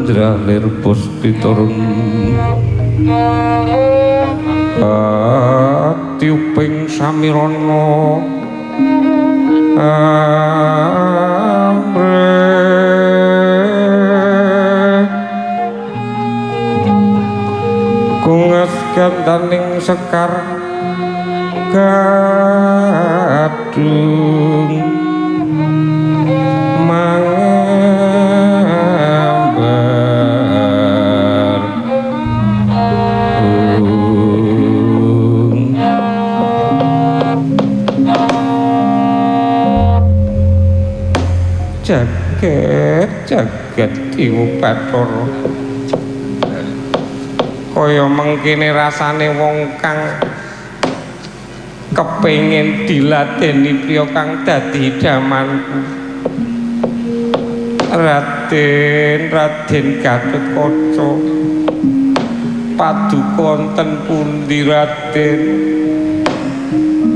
Njralir puspiturun tiuping samirana amrih kungas gandaning sekar gadung mangambar jaget jaget Dewa Bathara kaya mengkene rasane wong kang kepengin diladeni priya kang dadi idamanku. Raden Raden Gatotkaca paduka wonten pundi Raden?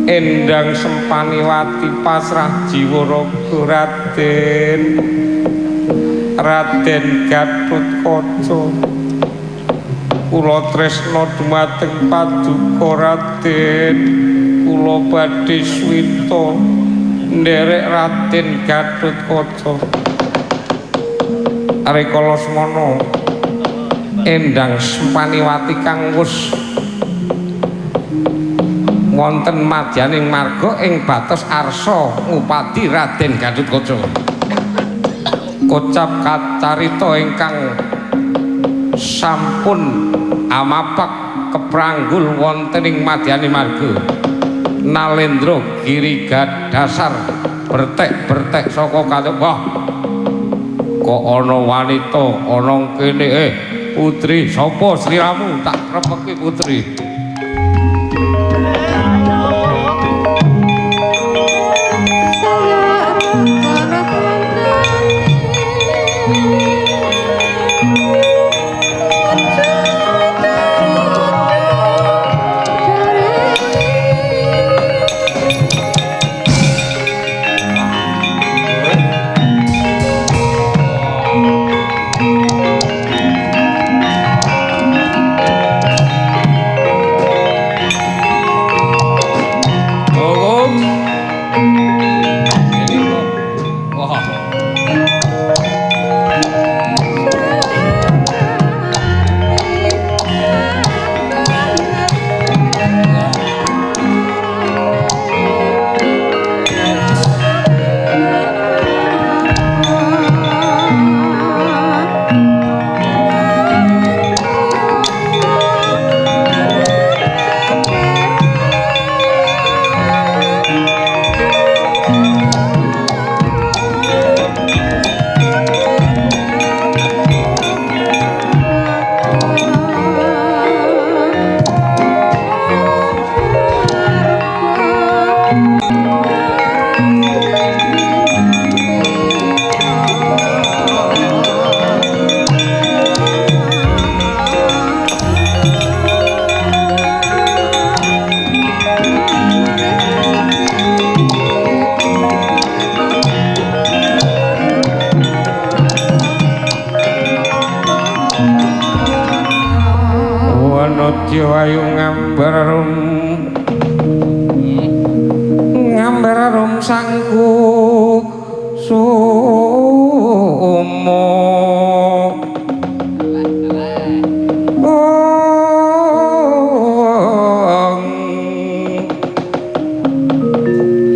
Endang Sempaniwati pasrah jiwa raga Raden Raden Gatotkaca kula tresna dumateng paduka Raden, kula badhe swita nderek Raden Gatotkaca. Rikala semana Endang Sempaniwati kang wus wonten madyaning marga ing batos arsa ngupadi Raden Gatotkaca. Kocap kacarita ingkang sampun amapak kepranggul wonten ing madyane marga. Nalendra Girigadasar bertek-bertek saka kathok. Wah, kok ana wanita ana kene? Putri, sapa sliramu? Tak krepeki putri. Ayu ngambar arum sangku sumo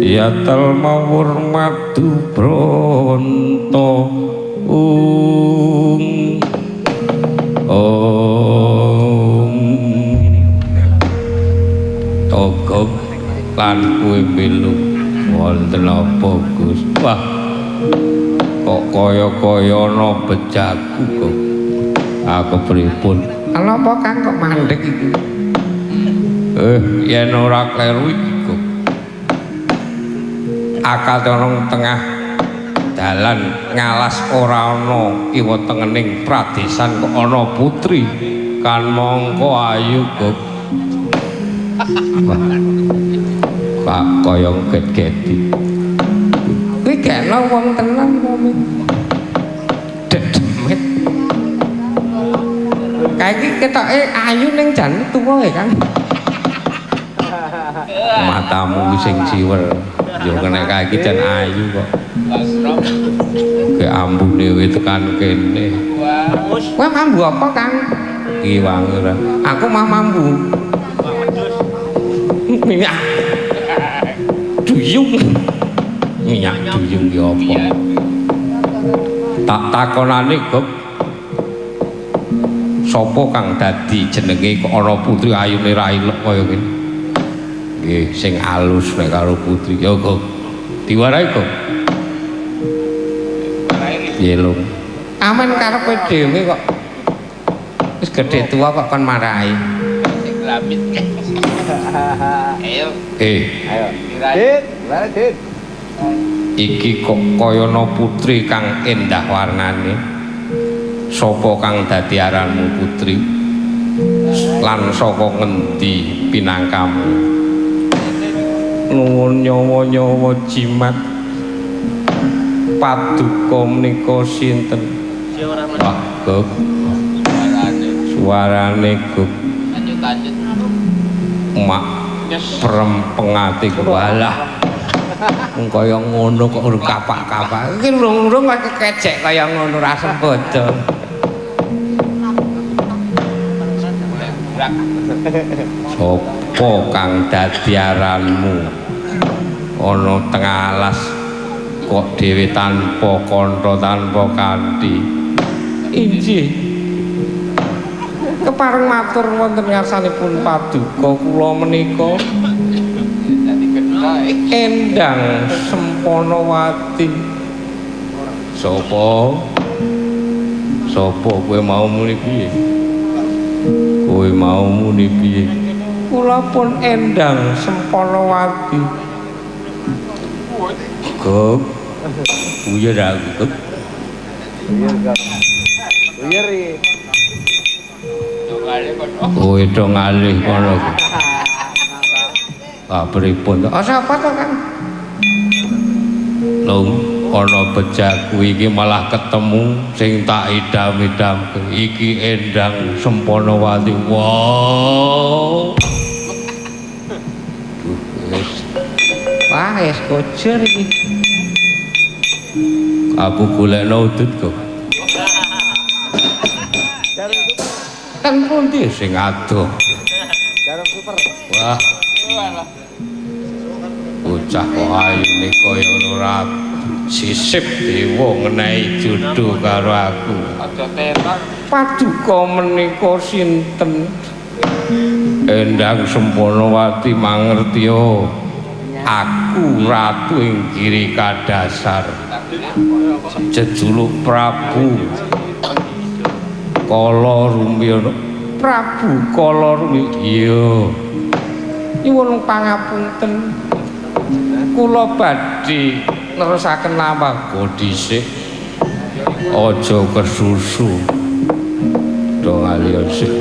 yatal mawur madu bronto ung om togok lan kuwe melu wonten apa Gus? Wah, kok kaya-kaya ana bejaku kok. Aku pripun? Ala apa Kang kok mandek iki? Yen ora kleru iki kok. Akate ana tengah dalan ngalas ora ana kiwa tengening pradesan kok ana putri kan mongko ayu kok. Wah, Pak kaya get-geti. Kuwi gak wong tenan kok. Dedemet. Kae iki ketoke ayu ning jan tuwa ya, Kang. Matamu ki sing siwer. Yo kena kae iki jan ayu kok. Ke ambune wis tekan kene. Kowe mambu apa, Kang? Iki wangi ora. Aku mah mambu. Minyak duyung. Minyak duyung ki apa? Tak takonane, Gop. Sapa kang dadi jenenge kok ana putri ayune ra ilek kaya ngene? Nggih, sing alus nek karo putri. Ya, Gop. Diwarai, Gop. Piye, Lung? Amen karepe dhewe kok. Wis gedhe tuwa kok kon marahi. Sing lamit. Ayo. Eh, Ayo. Dit, gimana, Dit? Iki kok kaya ana putri kang endah warnane. Sapa kang dadi aranmu putri? Lan saka ngendi pinangkamu? Nuwun nyawa-nyawa jimat. Paduka menika sinten? Wah, Gop. Suarane. Suarane Gop. Lanjut lanjut. Mak prempeng atiku walah. Wong kaya ngono kok urung kapak-kapak. Iki urung-urung kok kekecek kaya ngono ra sembodo. Sopo kang dadi aranmu? Ana tengah alas kok dhewe tanpa kantha tanpa kanthi. Inggih. Kepareng matur wonten ngarsanipun paduka kula menika Dadi genah. Endang Sempanawati. Sopo? Sopo kowe mau muni piye? Kowe mau muni piye? Kula pun Endang Sempanawati. Gop. Guyu ra aku, Gop. Uyur, Gop. Uyur iki. Dongane kono. Kowe do ngalih kono. Ah, pripun to? Ah, sapa to, Kang? Lung, ana bejaku iki malah ketemu sing tak idam-idamke. Iki Endang Sempanawati. Wow. Duh, wis. Wah, wis kocer iki. Aku golekno udut kok. Jarum super. Ten pundi sing adoh? Jarum super. Wah, bocah kok ayune kaya ora sisip dewa ngenehi jodoh karo aku. Aja tenar. Paduka menika sinten? Endang Sempanawati mangertiya. Aku ratu ing Giri Kadasar. Jejuluk Prabu Kala Rumyana. Prabu Kala Rumyana. Iya. Nyuwun pangapunten. Kula badhe nerusaken lampah dhisik. Aja kesusu. Do aliyan sik.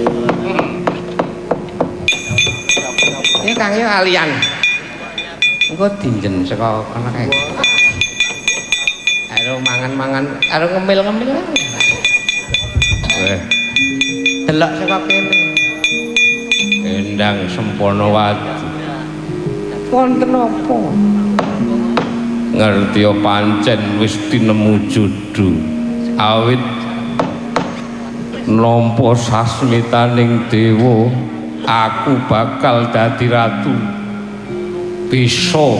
Ya Kang ya alian. Engko dinjen saka kono kae. Karo mangan-mangan, karo ngemil-ngemil. Weh. Delok saka kene. Endang Sempanawati. Wonten apa? Ngerti pancen wis tinemu judu. Awit nampa sasmitaning dewa, aku bakal dadi ratu. Bisa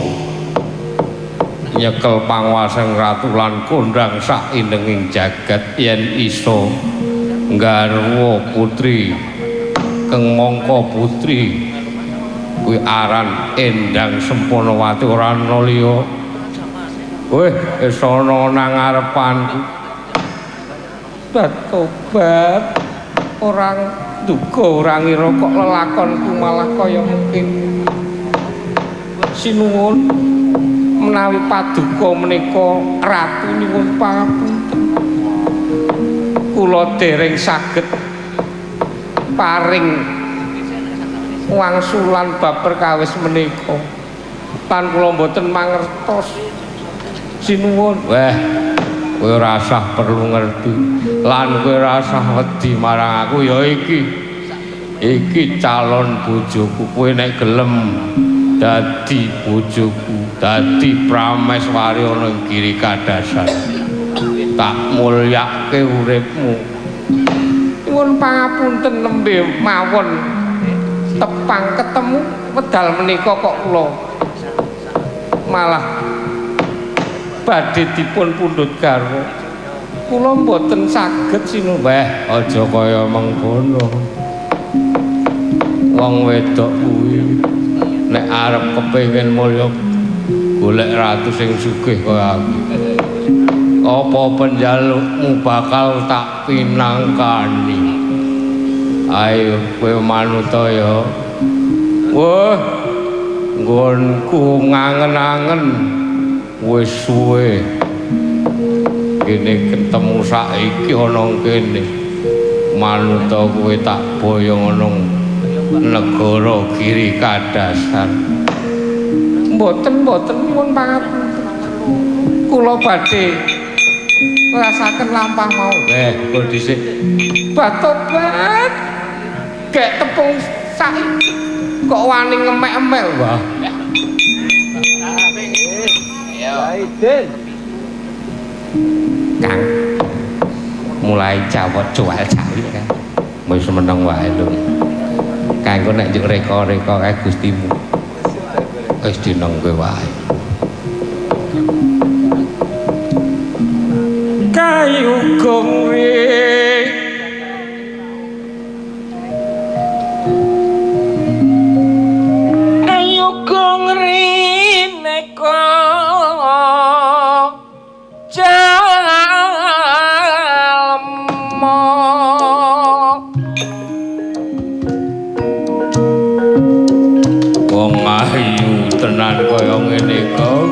nyekel panguwasan ratu lan kondang sak indenging jagat yen iso nggarwa putri keng mangka putri kuwi aran Endang Sempanawati ora ana liya. Weh, wis ana nang ngarepanku. Tobat orang duga ora ngira kok lelakonku malah kaya mungkin. Sinuwun menawi paduka menika ratu nyuwun pangapunten. Kula dereng saged paring wangsulan bab perkawis menika. Lan kula mboten mangertos. Sinuwun. Weh. Kowe ora usah perlu ngerti lan kowe ora usah wedi marang aku ya iki. Iki calon bojoku, kowe nek gelem dadi bojoku, dadi prameswari ana ing Giri Kadhasan. Tak mulyake uripmu. Nyuwun pangapunten nembe mawon tepang ketemu wedal menika kok kula malah badhe dipun pundhut garwa. Kula mboten saged sinuweh aja kaya mengkono. Wong wedok kuwi nek arep kepengin mulya golek ratu sing sugih kaya aku. Apa penjalukmu bakal tak pinangkani. Ayo kowe manut ya. Wah, nggonku ngangen-angen wis suwe. Kene ketemu saiki ana kene. Manut kowe tak boyong ana negara Giri Kadhasan. Mboten-mboten nyuwun pangapunten. Kula badhe ngrasaken lampah mau. Kula dhisik. Batobat. Gek tepung saiki kok wani ngemek-emek wah. Ayo. Kang mulai cawot jual cawi kan. Wis meneng wae lho. Kanggo nek njuk reka-reka kae Gustimu. Wis dineng kowe wae. Kayu gongri Kayu gongri neka jalma wong ayu tenan kaya ngene kok.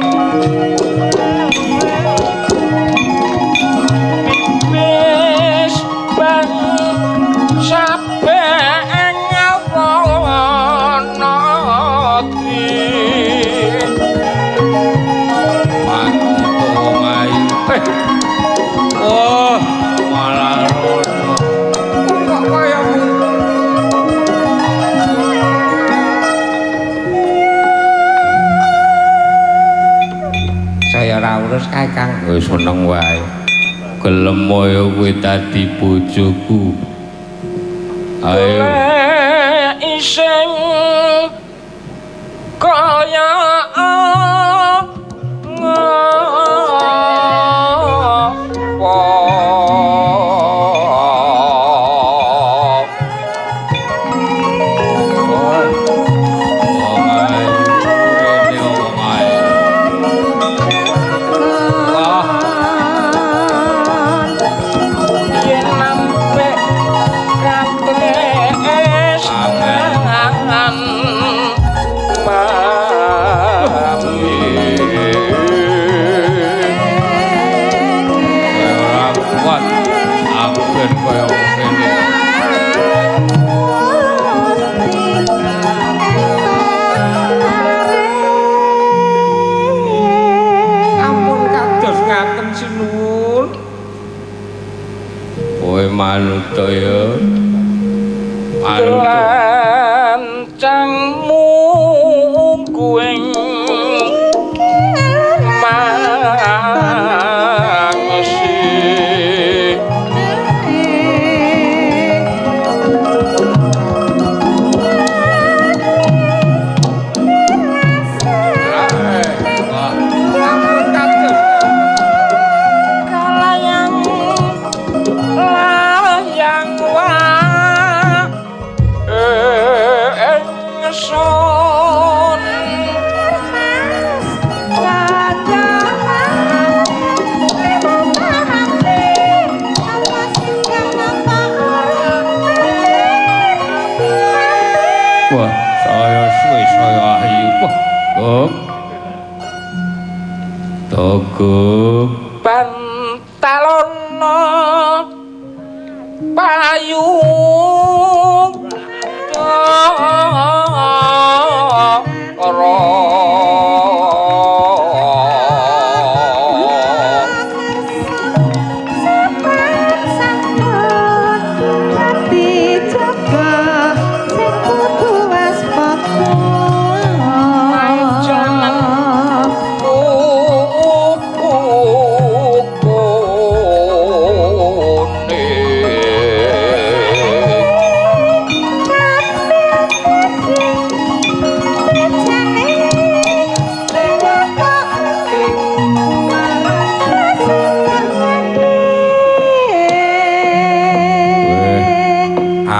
Wis ban saben awana di Mantu wong ayu. Oh, malah rono. Kok kaya saya ora urus kae Kang. Wis meneng wae. Gelem ya kowe dadi bojoku. Ayo. Iseng kaya ngapa Wong ayu, rene wong ayu. Wah, yen nampek katresnan mami ora kuat. Aku ben kaya ngene. Ampun kados ngaten sinuwun. Kowe manut to ya. Manut. Lancangmu kuing mangsi Wah, ampun kados. Kalayang layang wa ingsun Wah, saya suwe saya ayu. Wah, Gok. Togok. Pantalono payu ora.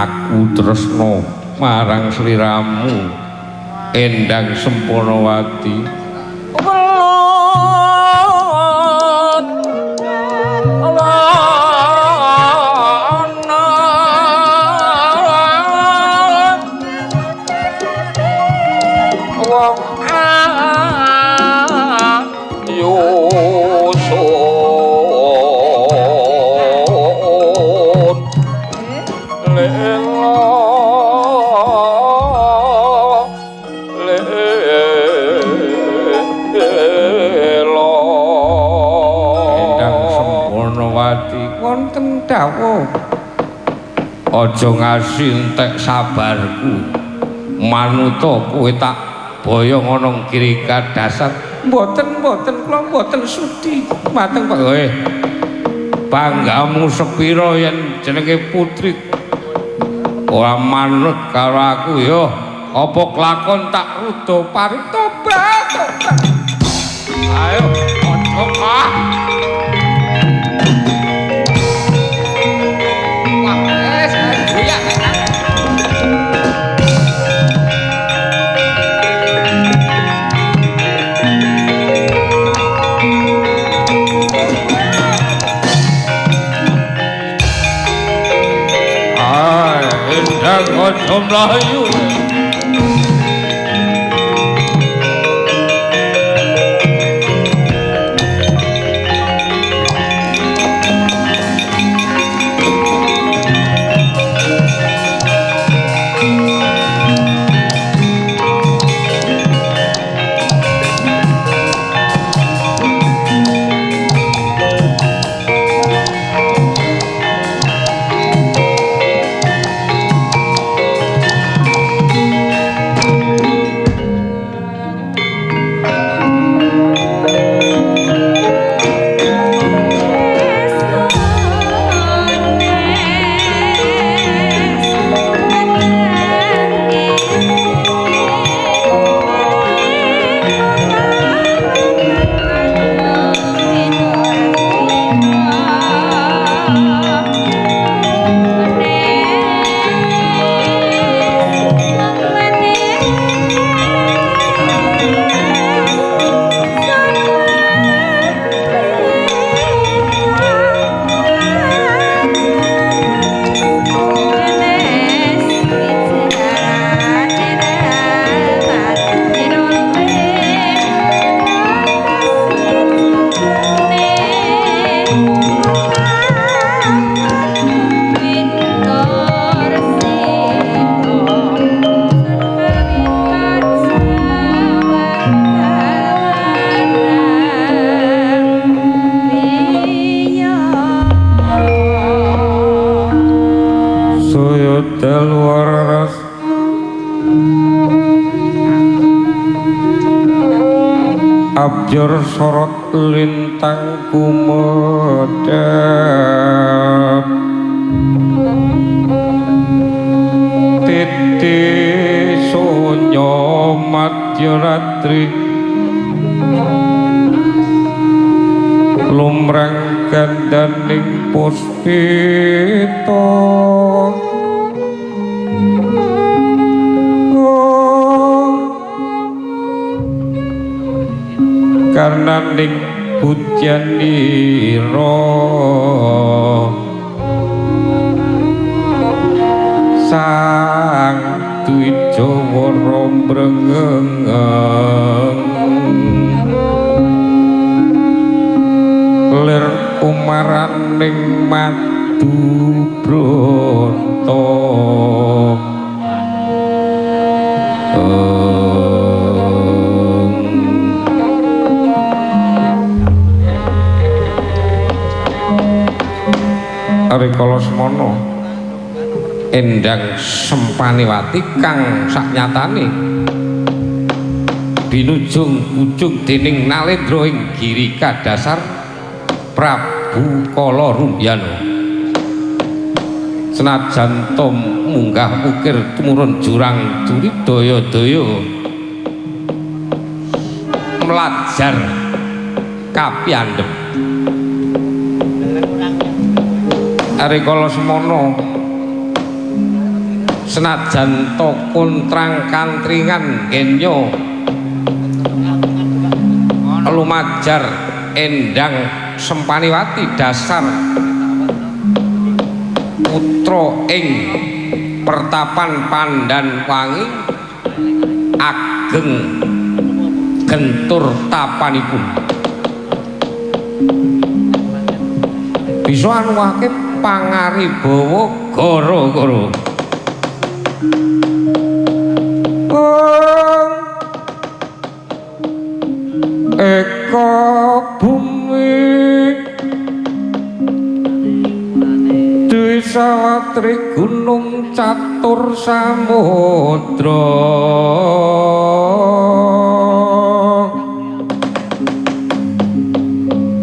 Aku tresna marang sliramu Endang Sempanawati. Welut lana wong ayu sun lelo lelo. Endang Sempanawati wonten dawuh, aja ngasi entek sabarku, manuta kowe tak boyong ana kiri kadasar. Mboten kula mboten sudi mateng Pak. Banggamu sepira yen jenenge putri ora manut karo aku ya apa kelakon tak ruda paritobat. Ayo aja ah. Wah, wes goyah. Ah, endang aja mlayu. Abjor sorot lintang kumedhap titi sunyo madyaratri lumrang gandaning puspita. Karnaning budyanira sang Dwijawara mrengeng lir kumaraning madu brata. Rikala semana Endang Sempaniwati kang saknyatane binujung ujung dening Nalendra ing giri kadasar Prabu Kala Rumbyana. Senajan to munggah ukir tumurun jurang duri daya-daya mlajar kapiyandhem. Rikala semana Senajan to kontrang kantringan genyo lumajar Endang Sempaniwati dasar putra ing pertapan Pandan Wangi ageng gentur tapanipun. Bisa anuwake pangaribawa gara-gara. Eka bumi Dwi sawatri gunung catur samudra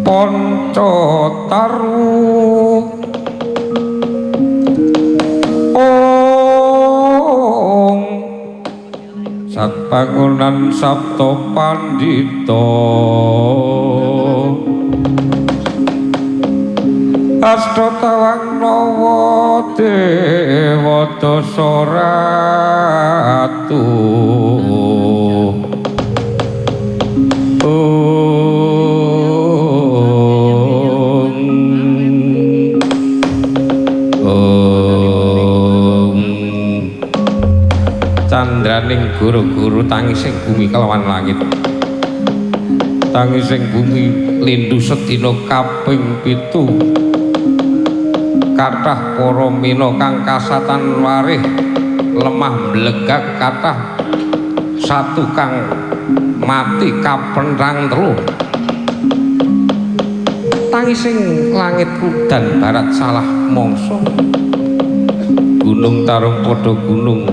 Panca taru Ong Satpangunan Sabta Pandita Asta tawang nawa dewa dasa ratu. Ong Ong Candraning guru-guru tangising bumi kelawan langit. Tangising bumi lindu sedina kaping 7. Kathah para mina kang kasatan warih lemah mblegak kathah satu kang mati kapenthang telu. Tangising langit udan barat salah mangsa. Gunung tarung padha gunung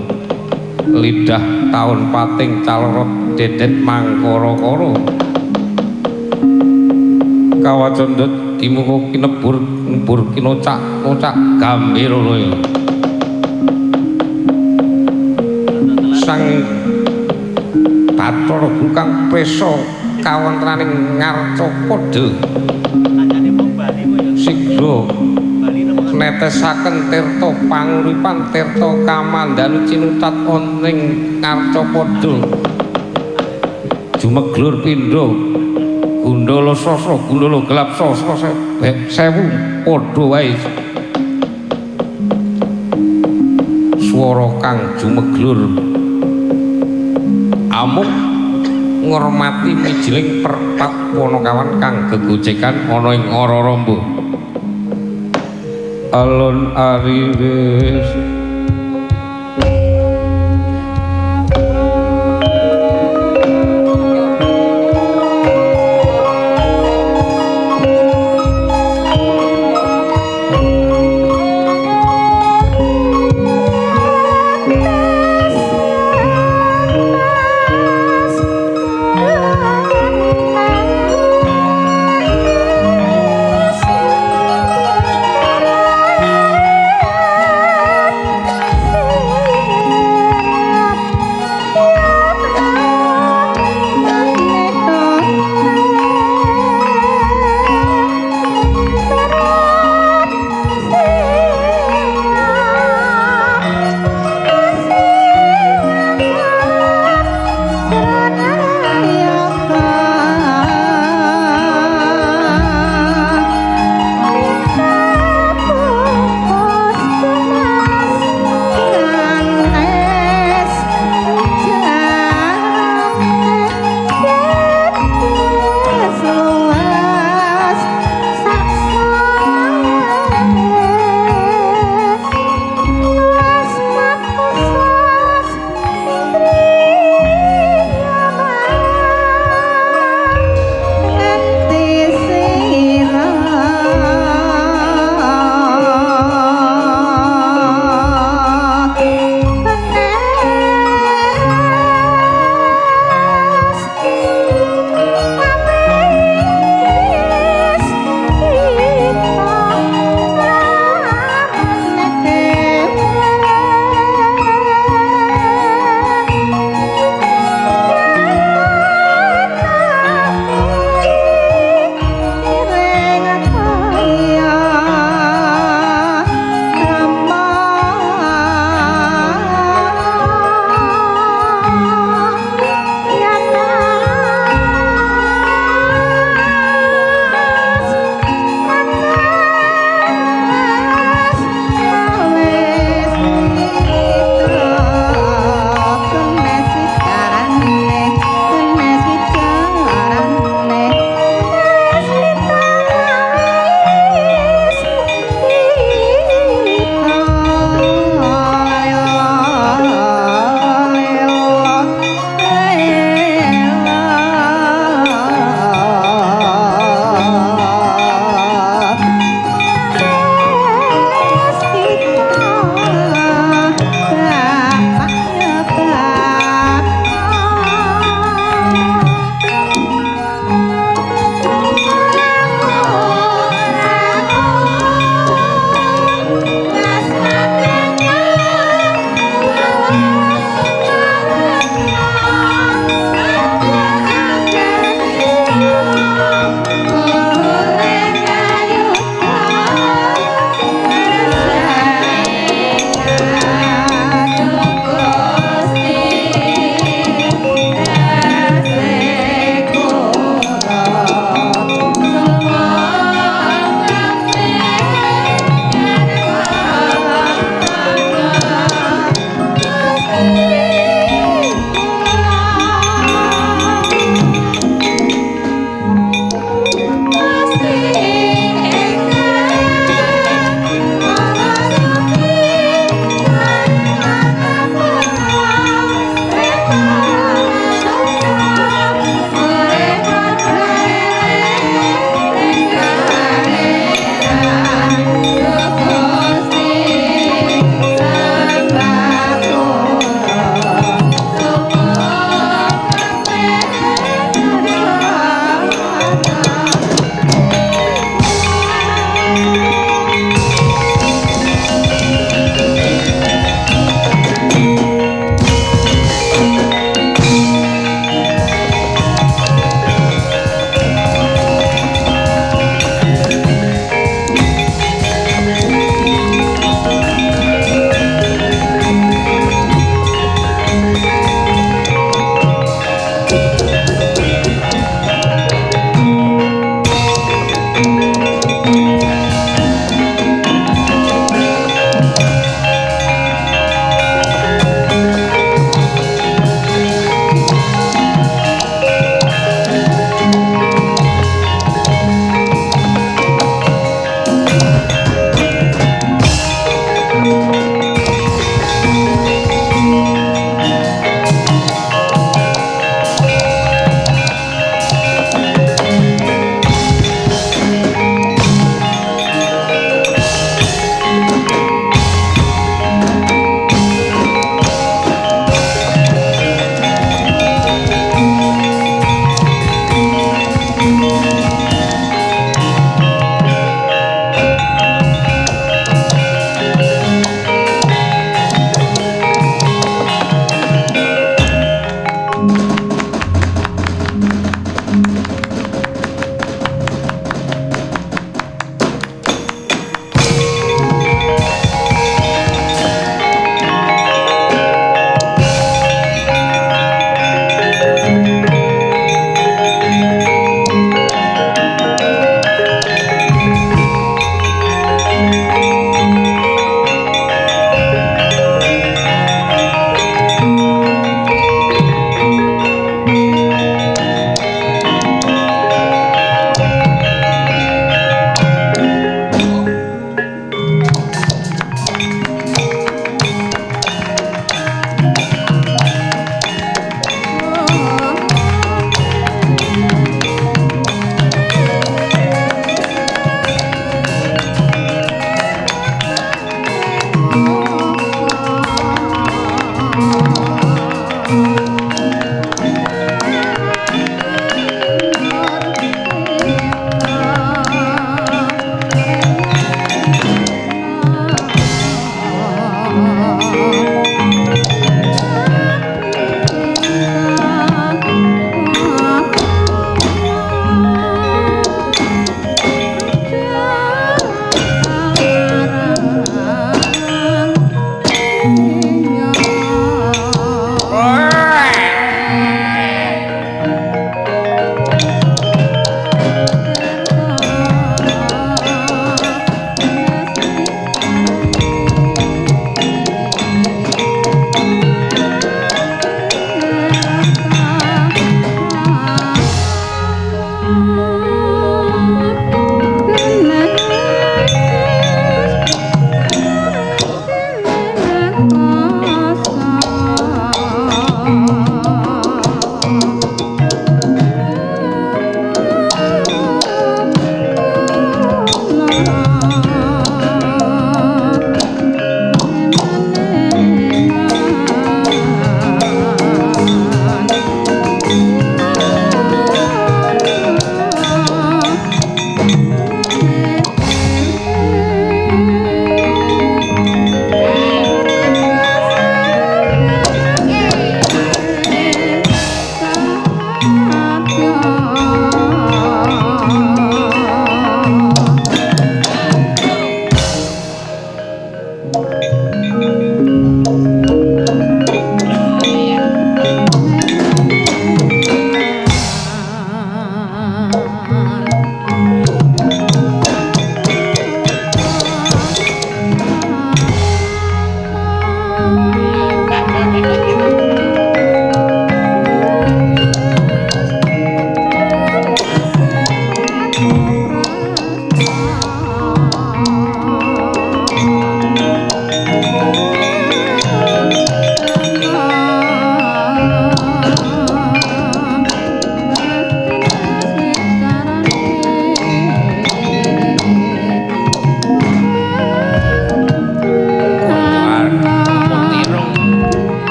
lidah taun pating calorot dedet mangkara-kara. Kawacandha dimuka kinebur nebur kinocak nocak gambiralaya. Sang Bathara Guru kang prisa kawontenaning ngarcapada sigra netesaken tirta panguripan tirta kamandanu cinutat wonten ing ngarcapada. Jumeglur pindha gundala sasra gundala gelap sasra sewu padha wae. Swara kang jumeglur amuk ngormati mijiling perpat panakawan kang gegojekan ana ing Araramba. Alon ariwis Yes.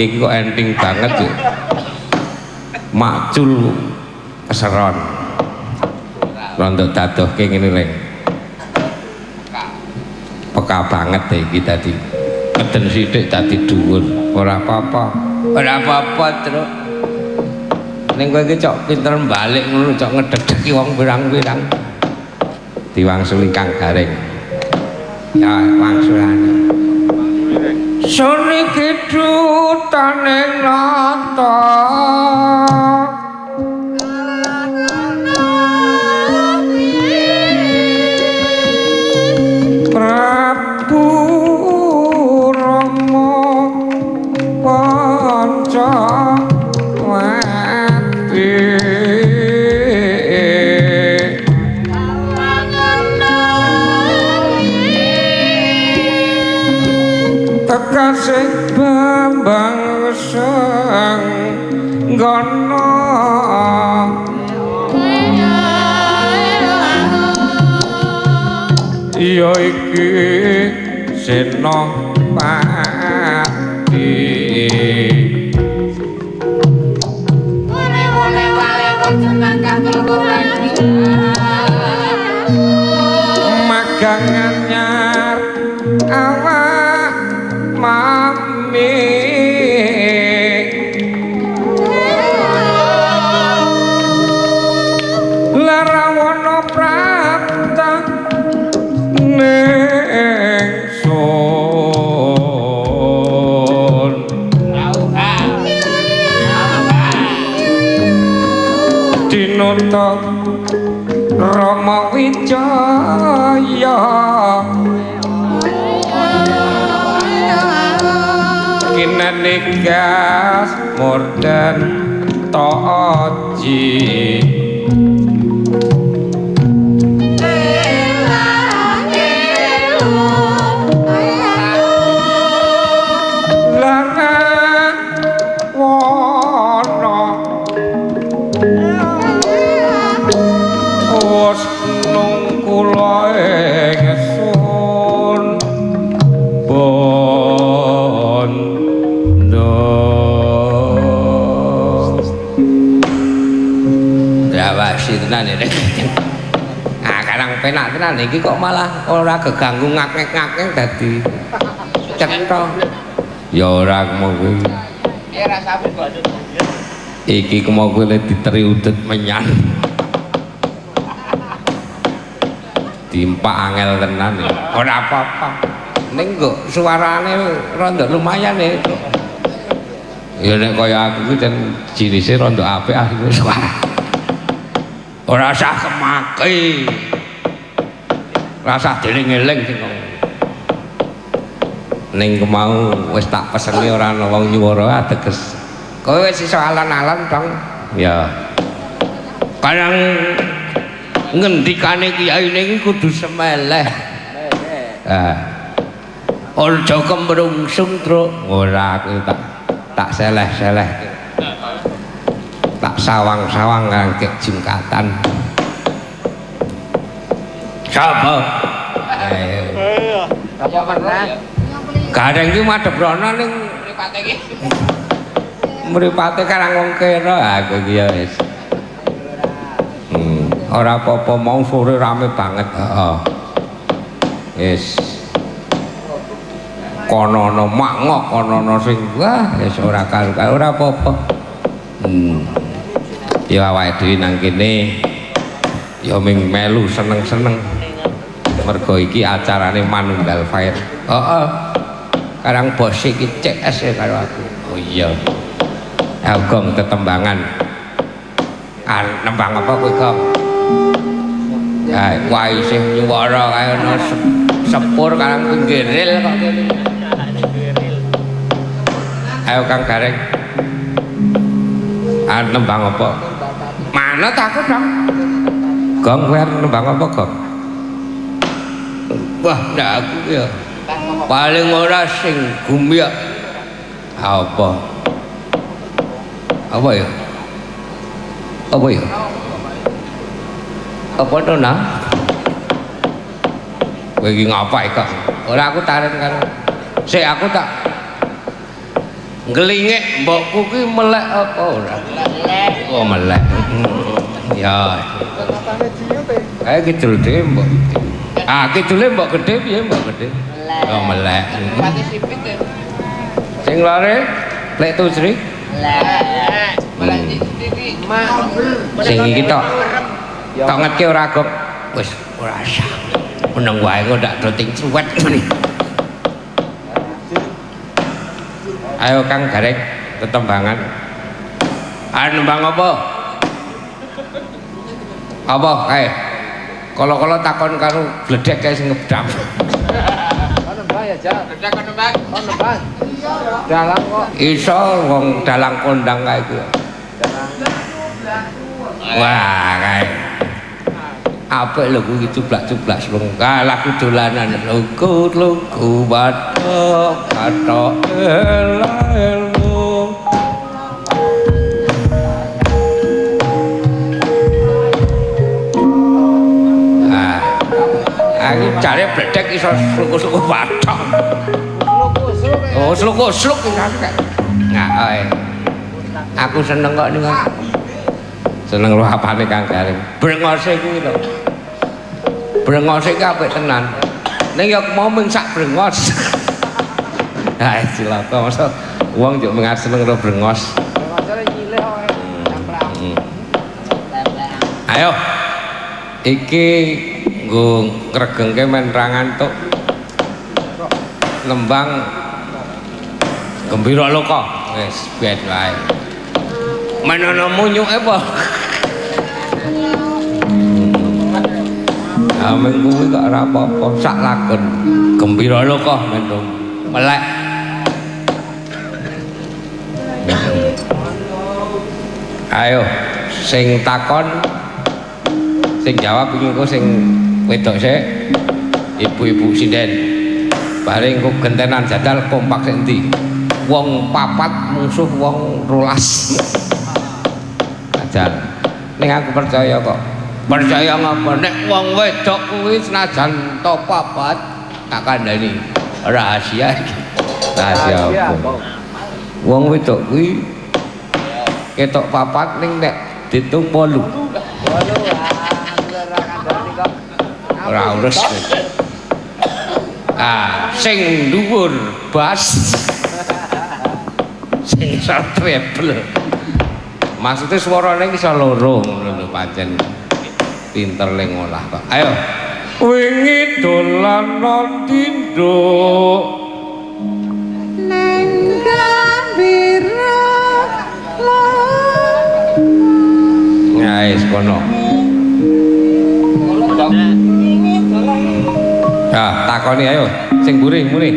Iki kok enting banget ya. Macul keseron. Rondo dadohke ngene leng. Peka banget ya iki tadi. Meden sithik dadi dhuwur. Ora apa-apa. Ora apa-apa, Truk. Ning kowe iki cok pinter balik ngono cok ngededeki wong pirang-pirang. Diwangsuli Kang Gareng. Ya wangsulane. Suni kidutane nata Prabu Rama Pancawati Kekasih Bambang Senggono ya iki Senopati. Magang anyar awak mami. prapta ningsun Dinata Rama Wijaya kinene gas morden toji langan wana wis nung kula ingsun bondo drawasi tenan iki. Ah karang penak tenan iki kok malah ora geganggu ngakek-ngakek dadi cetha. Ya ora mau kuwi. Iki kemau kowe diteri udut menyan. Dimpak angel tenan ya. Ora apa-apa. Ning kok suarane rada lumayan ya. Ya nek kaya aku kuwi jan jinise rada apik akhire suara. Ora usah kemaki. Ora usah dieling-eling sing ngomong. Ning kemau wis tak peseni ora ana wong nyuwara ateges. Kowe wis iso alon-alon dong. Ya. Karang ngendikane kiyaine iki kudu semeleh. Ah. Aja kemrungsung, Truk. Ora aku tak seleh-seleh. Tak sawang-sawang ngangkek jungkatan. Sapa? Ayo. Kaya pernah. Gareng iki madhep rono ning mripate iki. Mripate karang wong kera aku iki ya wis. Ora apa-apa mau sore rame banget. Heeh. Wis. Kono-ono mangok kono-ono sing wah wis ora karu ora apa-apa. Ya awake dhewe nang kene ya ming melu seneng-seneng. Mergo iki acarane Manunggal Fair. Heeh. Karang bos iki CS ya karo aku. Oh iya. Ayo gong tetembangan. Ah nembang apa kowe gong? Ya wah isih nyuwara kaya ana sepur karang pinggir rel kok kene. Ayo Kang Gareng. Ah nembang apa? Manut aku dong. Gong kowe arep nembang apa gong? Wah ndak aku ya. Paling ora sing gumyak. Apa? Apa ya? Apa ya? Apa to nah? Kowe iki ngapa kok? Ora aku taren karo. Sik aku tak nglingik mbokku ki melek apa ora? Melek. Oh melek. Ya. Kae kidul dhewe mbok. Ah kidule mbok gedhe piye mbok gedhe? Oh melek. Mripate sipit ya. Sing lore lek tujri? Melek. Melek iki. Sing iki tok. Tok ngetke ora gok. Wis ora usah. Meneng wae kok ndak doting cuwet. Ayo Kang Gareng tetembangan. Ah nembang apa? Apa kae? Kala-kala takon karo bledek kae sing ngedam. Kon nembang ya, Jal. Bledek kon nembang. Kon nembang. Dalang kok. Iso wong dalang kondang kae iku. Wah, kae. Apik lho kuwi cublak-cublak slung. Kae lagu dolanan luku-luku bathok bathok ela-elu. Ah. Aku jare bledek iso sluku-sluku bathok. Oh, sluku-sluk iki. Nah, ae. Aku seneng kok niku. Seneng roh apane Kang Gareng. Brengose kuwi lho. Brengose iki apik tenan. Ning ya mau mung sak brengos. Ha cilaka masa wong njuk mengar seneng ro brengos. Brengose nyilih kok. Ayo. Iki nggo ngregengke men ra ngantuk. Nembang Gembira Loka. Wis ben wae. Men ana munyuke apa? Ah men kuwi kok ora apa-apa, sak lakon. Gembira Loka men melek. Ayo sing takon sing jawab iki engko sing wedok sik, ibu-ibu sinden. Bareng engko gentenan jadal kompak sik endi. Wong papat musuh wong 12. Jajal. Ning aku percaya kok. Percaya ngapa nek wong wedok kuwi senajan to papat tak kandhani rahasia iki. Rahasia apa? Wong wedok kuwi ketok papat ning nek ditung 8. 8 ora kandhani kok. Ora urus. Ah, sing dhuwur bas. Sing iso treble. Maksudnya suarane iki iso loro ngono lho pancen. Pinter le ngolah kok. Ayo. Wingi dolan nang nduk. Neng Gambira Loka. Wis kono. Nah, takoni ayo sing mburi muni.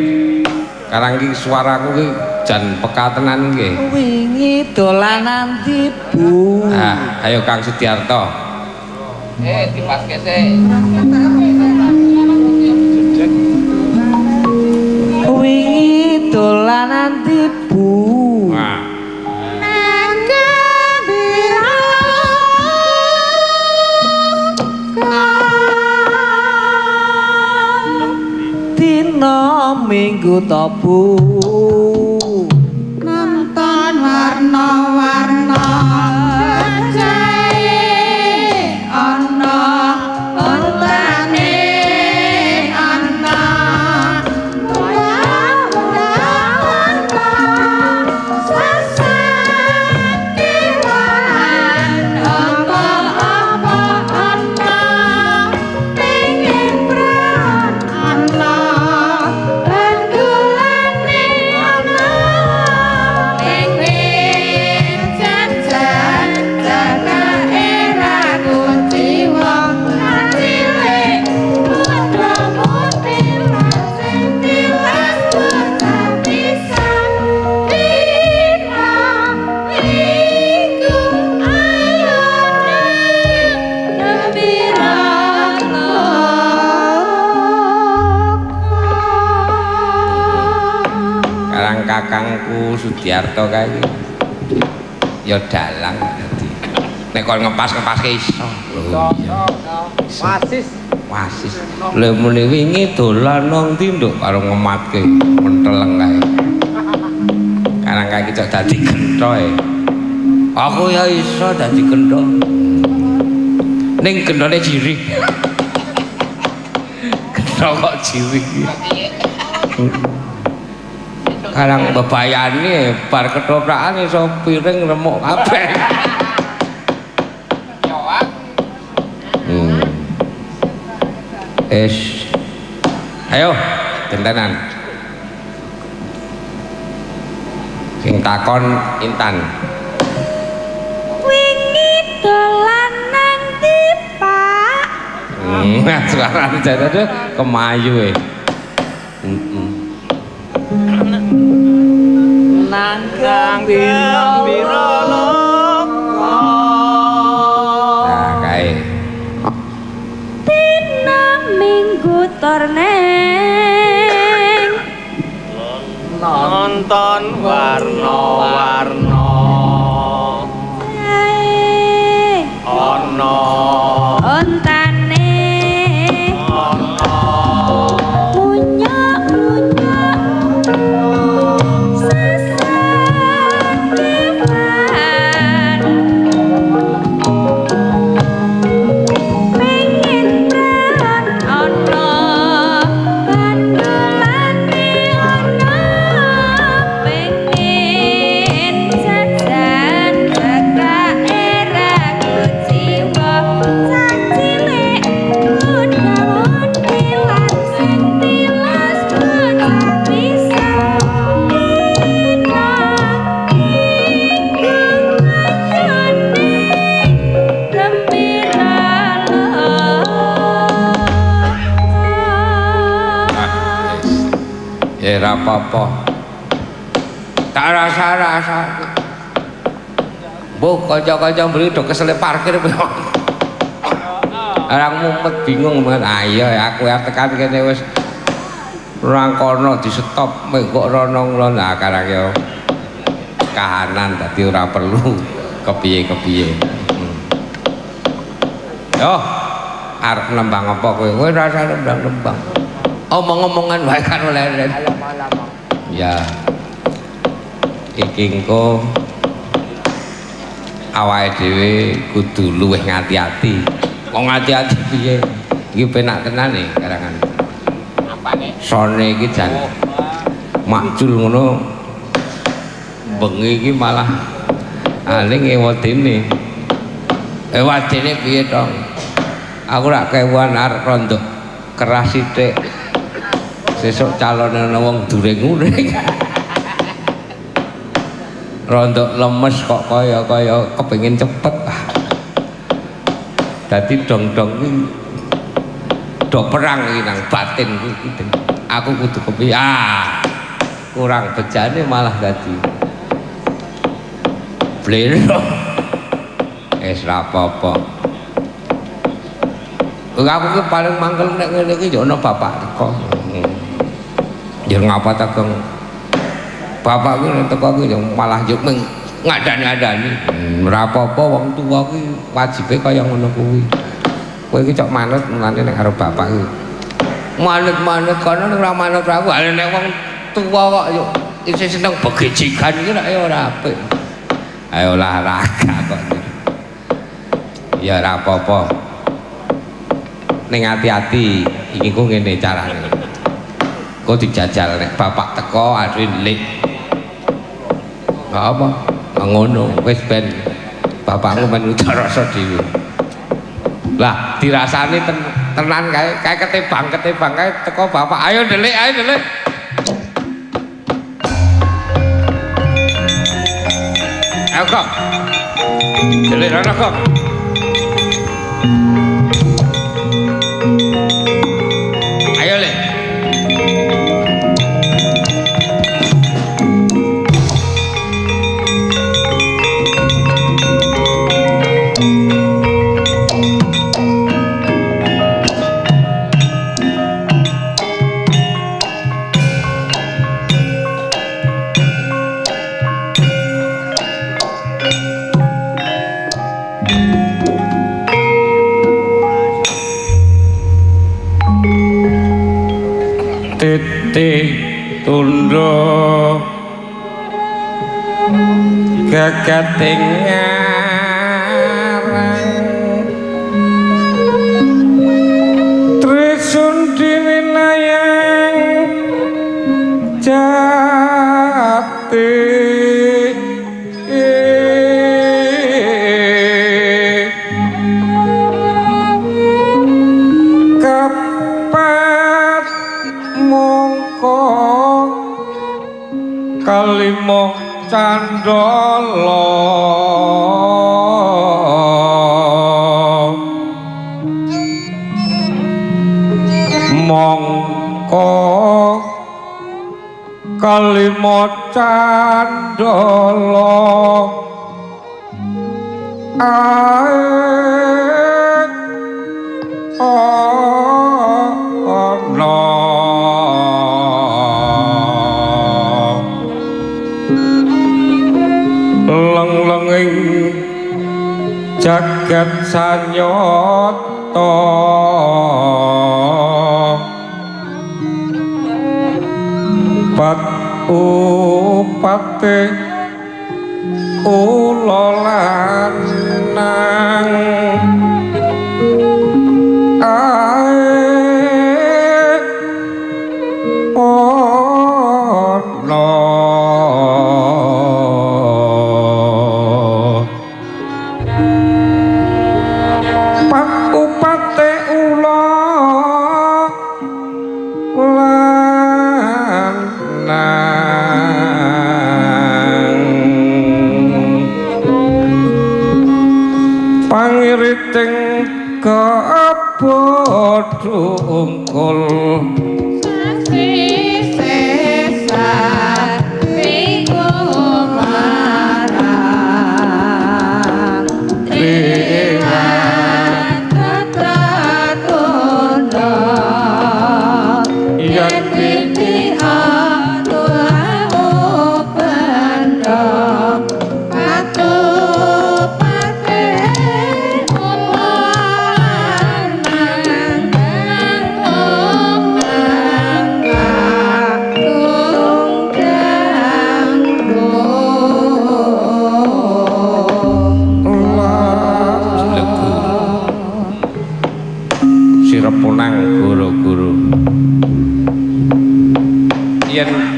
Karang iki suaraku iki jan peka tenan iki. Wingi dolanan tibu. Ah, ayo Kang Sudiarto. Dipaske sik. Wingi dolanan tibu. Wah. Nang Gambira Loka. Dina Minggu tobu. Nonton warna-warna jae ana ontane ana ora sasakiwan apa-apa ana pengin pran ana bandulane ana pengen jajan jagake ra kuciwa cilik putra putri sing tilas bocah pisan dina iku ayo Gembira Loka. Karang kakangku Sudiarto kae iki ya dalang dadi. Nek kon ngepas-ngepaske iso. Lho iya. Wasis. Wasis. Lha muni wingi dolan nang ndi nduk karo ngematke menteleng kae. Karang kae iki cok dadi gentho e. Aku ya iso dadi gentho. Ning genthone jirih. Gentho kok jirih iki. Karang bebayane bar ketoprakan iso piring remuk kabeh. Es. Ayo, gentenan. Sing takon Intan. Wingi dolan nang ndi, Pak? Suarane jane kemayu e. Nang Gambira Loka. Nah, kae. Dina Minggu torneng nonton warna-warna ana ontane ana munyuk-munyuk sasakiwan Ora apa-apa. Tak rasa-rasa. Mbok kanca-kanca mburi do kesele parkir. Orang mumet bingung banget. Ayo aku arep tekan kene wis nang kono di stop mengko rono ngulon. Nah karang yo kahanan dadi ora perlu kepiye-kepiye. Yo arep nembang apa kowe? Kowe ora usah nembang-nembang. Omong-omongan wae karo leren. Ya. Iki engko awake dhewe kudu luwih ngati-ati. Kok ngati-ati piye? Iki penak tenan e karangan. Apane? Sone iki jan makjul ngono. Bengi iki malah aling ewadene. Ewadene piye to? Aku rak kewuan arep rondo keras sithik. Sesuk calone ana wong during-uring. Rondo lemes kok kaya-kaya kepengin cepet. Dadi dong-dong kuwi do perang iki nang batin kuwi. Aku kudu kepiye? Ah, kurang bejane malah dadi blero. Wis ra apa-apa. Aku ki paling mangkel nek ngene iki ya ana bapak teko. Ya ngapa ta, Gong? Bapak ki nek teko ki ya malah yo mung ngandani-ngandani. Ora apa-apa wong tuwa ki wajibe kaya ngono kuwi. Kowe iki cok manut mulane nek karo bapak ki. Manut-manut kono nek ora manut aku. Ha nek wong tuwa kok yo isih seneng begejigan iki nek ya ora apik. Ayo olahraga kok. Ya ora apa-apa. Ning ati-ati iki ku ngene carane. Kok dijajal nek bapak teko aduh lik. Gak apa? Ngono wis ben bapakmu men rasa dhewe. Lah dirasani tenan kae kae ketebang-ketebang kae teko bapak ayo ndelik ayo ndelik. Ayo kok. Ndelik rono kok. Ayo lek. Titi tunduk gegeting ngarang trisun diwinayang jati kepat mongko kalima candala mongko kalima candala ae ana leng-lenging jagat sanyata pat upate ula lanang ae ana pat upate ula lanang pangiriting kabodhungkul sasi sesuk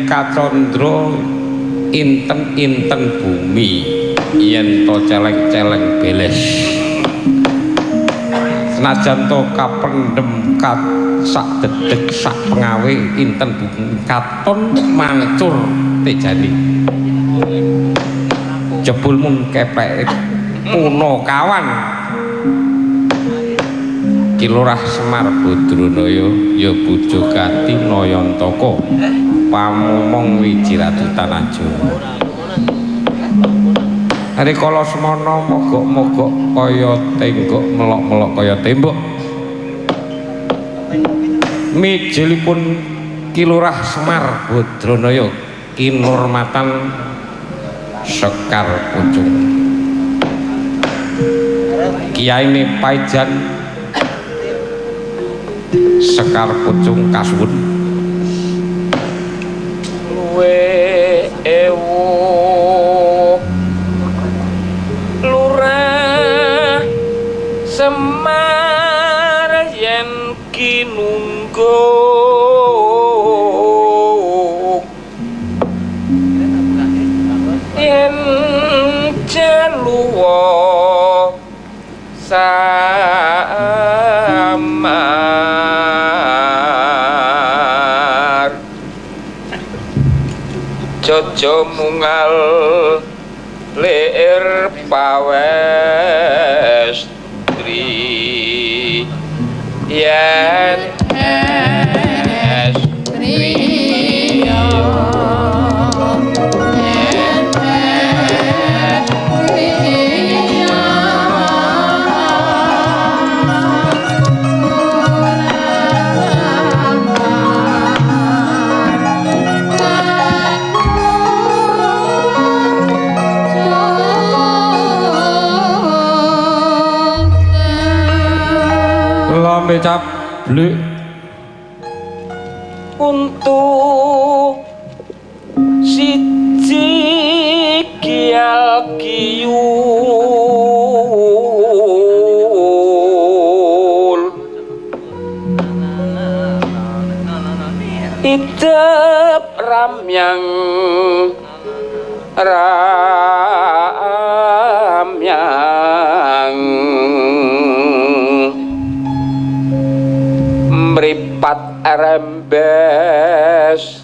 kacandra inten-inten bumi yen to celeng-celeng beles. Senajan to kapendhem kat sak dedeg sak pengawe inten bumi katon mancur tejani. Jebul mung kepleke punakawan. Ki Lurah Semar Badranaya ya Bojogati Nayantaka pamomong Wiji Ratu Tanah Jawa. Rikala semana mogok-mogok kaya tenggok melok-melok kaya tembok. Mijilipun Ki Lurah Semar Badranaya kinurmatan Sekar Pucung. Kiyaine Paijan Sekar Pucung kasuwun. Luwe ewu Lurah Semar yen kinunggung yen celuwa samar jojo mungal lir pawestri yen estri lambe cablik untu siji kial kiyul idep ramyang ramyang mripat rembes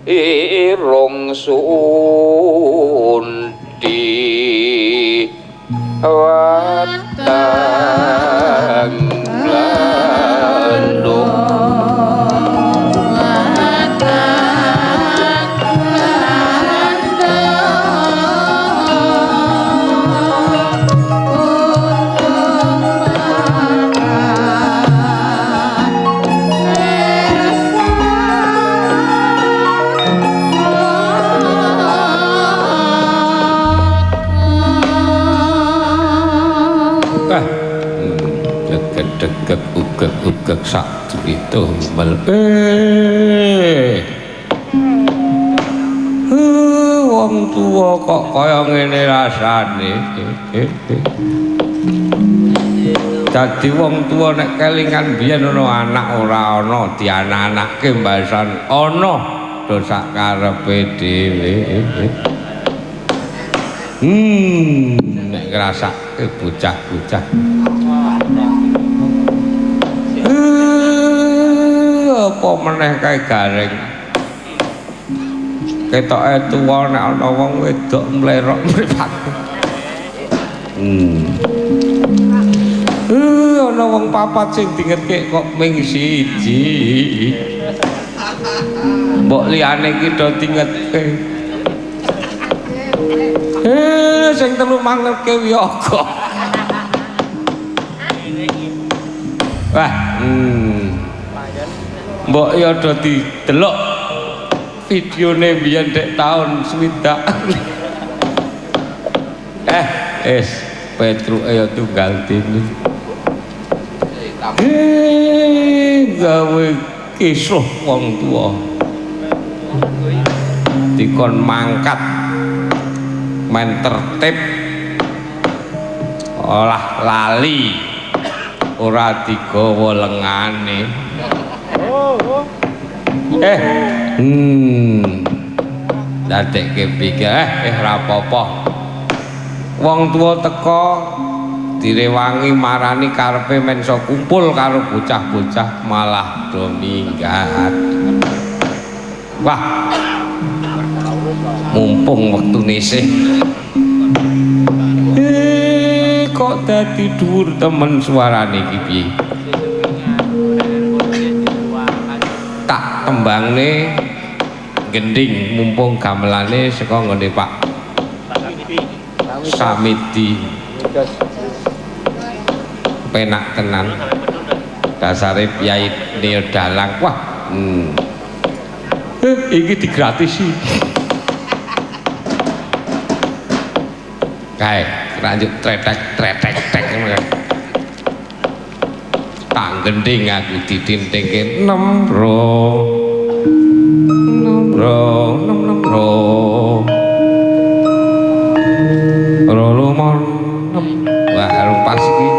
irung sundi weteng blandung. Degek ugek-ugek sak itu mel wong tuwa kok kaya ngene rasane. Dadi wong tuwa nek kelingan biyen ana anak ora ana dianak-anake mbasan ana do sak karepe dhewe. Nek ngrasake bocah-bocah apa meneh kae garing ketoke tuwa nek ana wong wedok mlerok mripat. Ana wong papat sing dingetke kok ming siji. Mbok liyane iki do dingetke. Sing telu mangetke wiyaga. Wah, mbok ya do didelok videone biyen dek taun 60. Es Petruke ya tunggal dene. Gawe kisruh wong tuwa. Dikon mangkat men tertib olah lali ora digawa lengane. Dadekke pikir ra apa-apa. Wong tuwa teka direwangi marani karepe men iso kumpul karo bocah-bocah malah do minggat. Wah. Mumpung wektune isih. Kok dadi dhuwur temen suarane iki piye? Tak tembangne gending mumpung gamelane saka nggone Pak Samidi. Penak tenan. Dasare piyai Neo Dalang. Wah, iki digratisi. Kae, lanjut tretek tretek tek ngono. Tak gending aku ditintingke 6 ro. 6 ro, 6 6 ro. Ro limo 6. Wah, arung pas iki.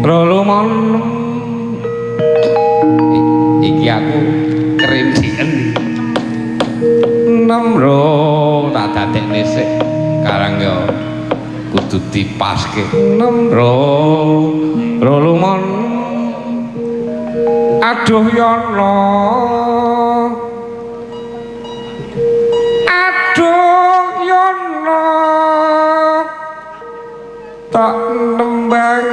Ro limo 6. Iki aku kerindiken. 6 ro tak dadekne sik. Karang yo kudu dipaske. 6 ro ro limo. Aduh yono. Aduh yono. Tak nembang